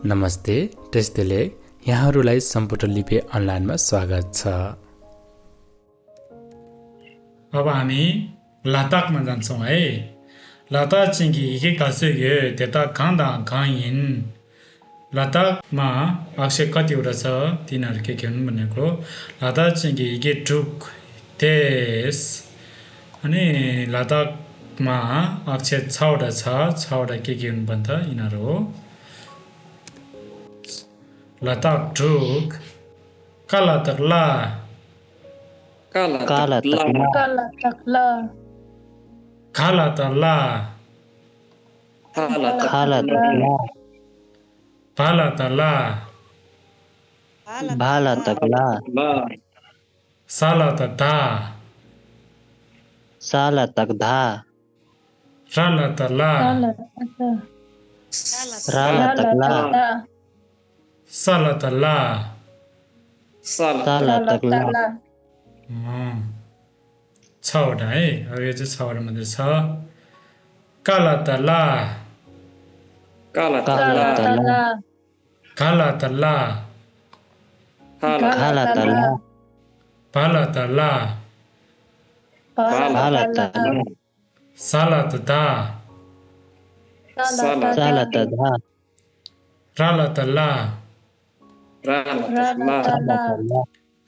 नमस्ते टेस्टले यहाँहरूलाई सम्पुट लिपि अनलाइनमा स्वागत छ। अब हामी लद्दाखमा जान्छौँ है। लद्दाख चाहिँ के खासै त्यता खाँदा खाइन। लद्दाखमा अक्षर कतिवटा छ तिनीहरू के हुन् भनेको लद्दाख चाहिँ के टुक देश अनि लद्दाखमा अक्षर 6वटा छ। 6वटा के हुन् भन्दा यिनीहरू हो लद्दाख टुक कालातकला कालातकला खालातला पालातला भालातकला सालातता सालातकधा रालातला रालातकला सालातला सालातकला 6वटा है। अब यो चाहिँ 6वटा मात्रै छ। कालातला कालातला खालातला भालातला पालातला भालातला सालातता सालातधा रालातला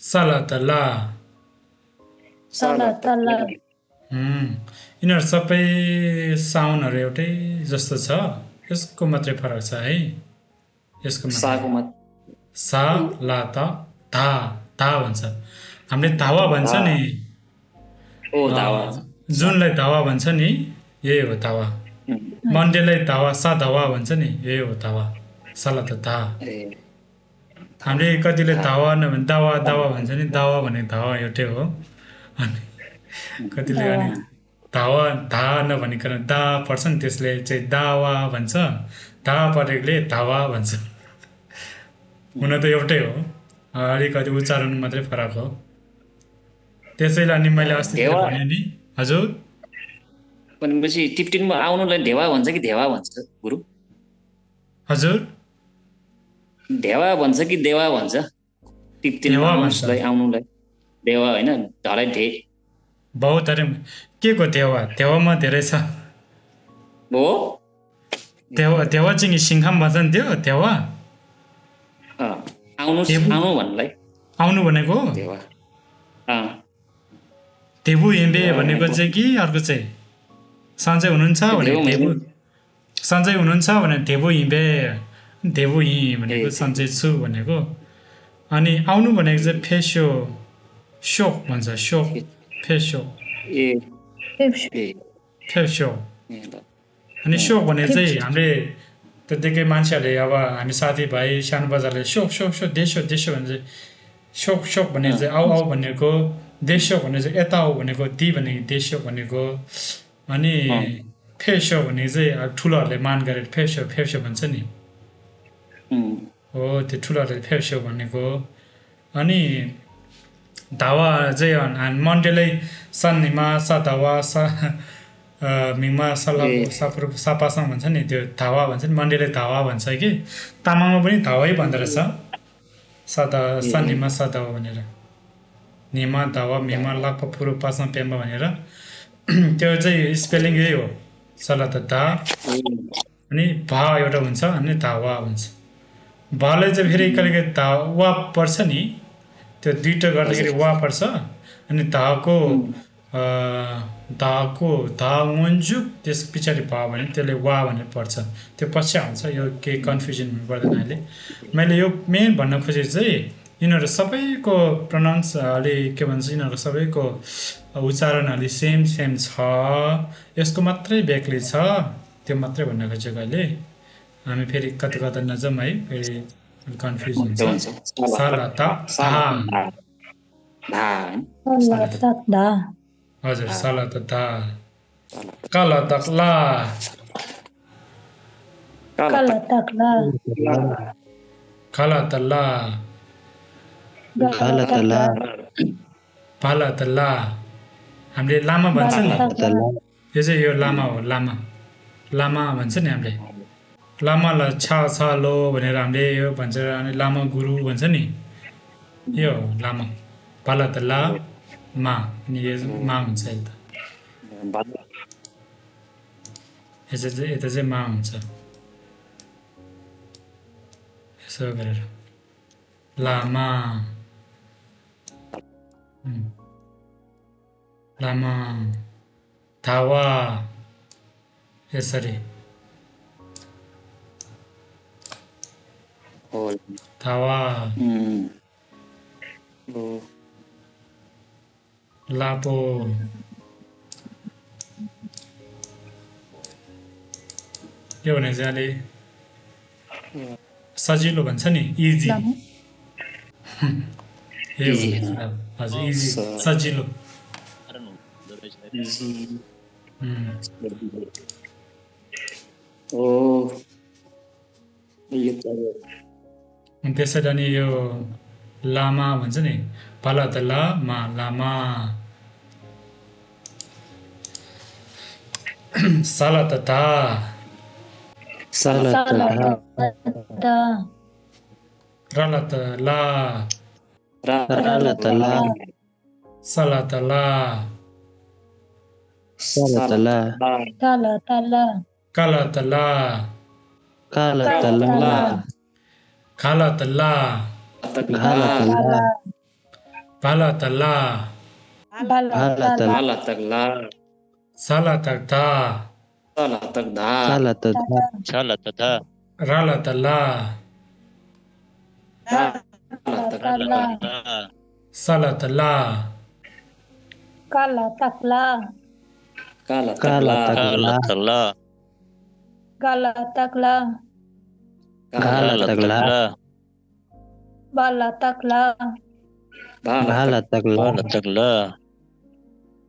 सालातला यिनीहरू सबै साउन्डहरू एउटै जस्तो छ। यसको मात्रै फरक छ है। यसको सा ला त धा धा भन्छ। हामीले धावा भन्छ नि जुनलाई धावा भन्छ नि यही हो धावा। मन्डेलाई धावा सा धावा भन्छ नि यही हो धावा। साला त धा हामीले कतिले धावा नभने दावा दावा भन्छ नि दावा भनेको धावा एउटै हो। अनि कतिले अनि धावा धा नभनिकन दा पर्छ नि त्यसले चाहिँ दावा भन्छ। धा परेकोले धावा भन्छ। हुन त एउटै हो अलिकति उच्चारण मात्रै फरक हो। त्यसैले अनि मैले अस्ति भने नि हजुर भनेपछि टिप्टिनमा आउनुलाई ढेवा भन्छ कि धेवा भन्छ गुरु? हजुर ढेवा भन्छ कि देवा भन्छ? टिप्टिनमा आउनुलाई देवा होइन ढलाई ढे बहुत अरे के को देवा देवामा धेरै छ हो। देवा देवा चाहिँ सिंघाम भन्छ नि त्यो देवा आउनु भन्नुलाई आउनु भनेको देवा देबु हिँडे भनेको चाहिँ कि अर्को चाहिँ सन्चै हुनुहुन्छ भने देबु सन्चै हुनुहुन्छ भने देबु हिँडे देबु हिँ भनेको सन्चै छु भनेको। अनि आउनु भनेको चाहिँ फेस्यो सोक भन्छ सोक फेस्यो फेस्यो। अनि सोक भने चाहिँ हामीले त्यतिकै मान्छेहरूले अब हामी साथीभाइ सानो बजारले सोक सोक सोक देशो देशो भने चाहिँ सोक सोक भनेको चाहिँ आउ आउ भनेको देशो भने चाहिँ यता आऊ भनेको ती भनेको देशो भनेको। अनि फेस्यो भने चाहिँ अब ठुलोहरूले मान गरेर फेस्यो फेस्यो भन्छ नि हो त्यो ठुलोहरूले फेस्यो भनेको। अनि धावा चाहिँ मन्डेलै सन्निमा सा धावा सा मिङमा सला सापासङ भन्छ नि त्यो धावा भन्छ नि मन्डेले धावा भन्छ कि तामाङमा पनि धावै भन्दो रहेछ सदा सन्निमा सदावा भनेर निमा धावा मिमा लाक्पा फुरु पासमा पेम्बा भनेर त्यो चाहिँ स्पेलिङ यही हो सला त धा अनि भा एउटा हुन्छ अनि धावा हुन्छ। भालाई चाहिँ फेरि कहिले धावा पर्छ नि त्यो दुईवटा गर्दाखेरि वा पर्छ अनि धाको धा मुन्जुक त्यस पछाडि भा भने त्यसले वा भनेर पर्छ त्यो पछि आउँछ। यो केही कन्फ्युजन हुनु पर्दैन। अहिले मैले यो मेन भन्न खोजेको चाहिँ यिनीहरू सबैको प्रनाउन्स अलि के भन्छ यिनीहरू सबैको उच्चारण अलि सेम सेम छ। यसको मात्रै बेग्लै छ त्यो मात्रै भन्न खोजेको। अहिले हामी फेरि कता कता नजाउँ है फेरि कन्फ्युज हुन्छ। हजुर सालातता कालातकला खालातला पालातला हामीले लामा भन्छ नि यो चाहिँ यो लामा हो लामा लामा भन्छ नि हामीले लामालाई छा छ लो भनेर हामीले यो भन्छ अनि लामा गुरु भन्छ नि यो लामा पाला त ला मा अनि यो मा हुन्छ यता यता चाहिँ मा हुन्छ यसो गरेर लामा लामा थावा यसरी थावा लापो यो भने चाहिँ अलि सजिलो भन्छ नि इजी हजुर इजी सजिलो त्यसरी अनि यो लामा भन्छ नि पाला त ला मा लामा साला त ता साला त धा राला त ला राला त ला साला त ला साला त ला काला त ला काला त ला खाला त ला घाला त ला पाला त ला भाला त ला साला त ता साला त धा राला त ला साला त ला काला त ला घाला त ला भाला त ला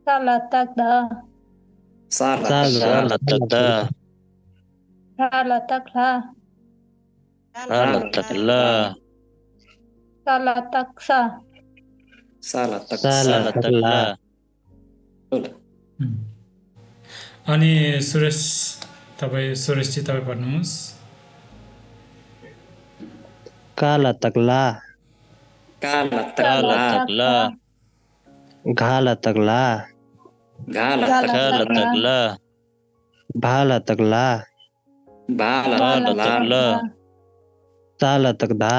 साला त धा साला त धा भाला त ला साला त ला अनि सुरेशजी तपाईँ पढ्नुहोस् काला तकला घाला तकला भाला तकला साला तकदा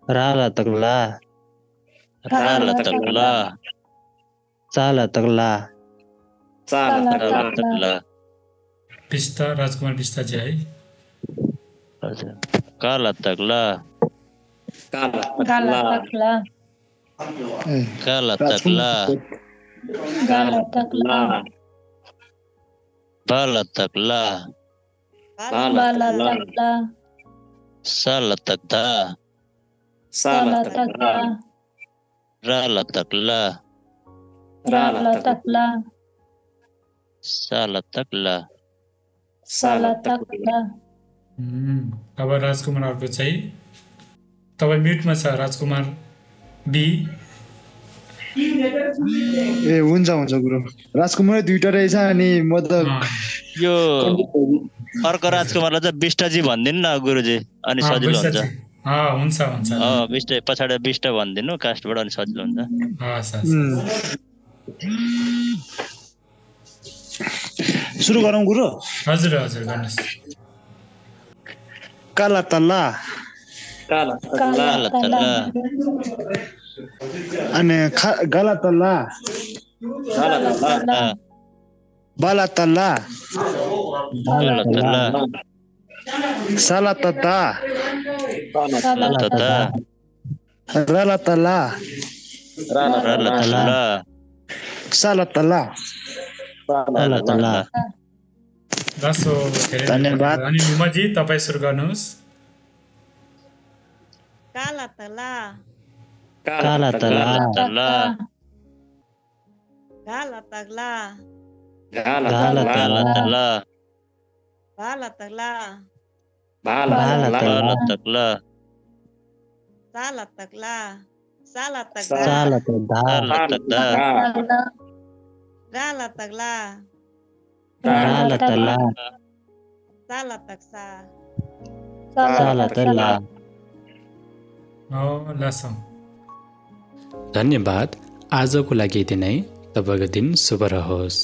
राला तकला साला तकला बिस्ता राजकुमार बिस्ताजी है काला तकला काला तकला काला तकला काला तकला बाला तकला बाला तकला साला तकदा साला तकला राला तकला राला तकला साला तकला साला तकला अब राजकुमार अर्को चाहिँ तपाईँ म्युटमा छ राजकुमार बी ए हुन्छ गुरु राजकुमार दुईटा रहेछ अनि म त यो अर्को राजकुमारलाई चाहिँ बिष्टजी भनिदिनु न गुरुजी अनि सजिलो हुन्छ हुन्छ बिष्ट पछाडि बिष्ट भनिदिनु कास्टबाट अनि सजिलो हुन्छ सुरु गरौँ गुरु हजुर गर्नुहोस् काला तल्ला अनि गाला तल्ला बाला तल्ला साला तत्ता राला तल्ला साला तल्ला धन्यवाद अनि उमाजी तपाईँ सुरु गर्नुहोस् काला तला काला तला काला तगला काला तला बाला तगला बाला तकला साला तगला साला साला तगला तकदा राला तगला ताला तला सा लतक सा ताला तला हो लसम। धन्यवाद। आजको लागि यति नै। तपाईँको दिन शुभ रहोस्।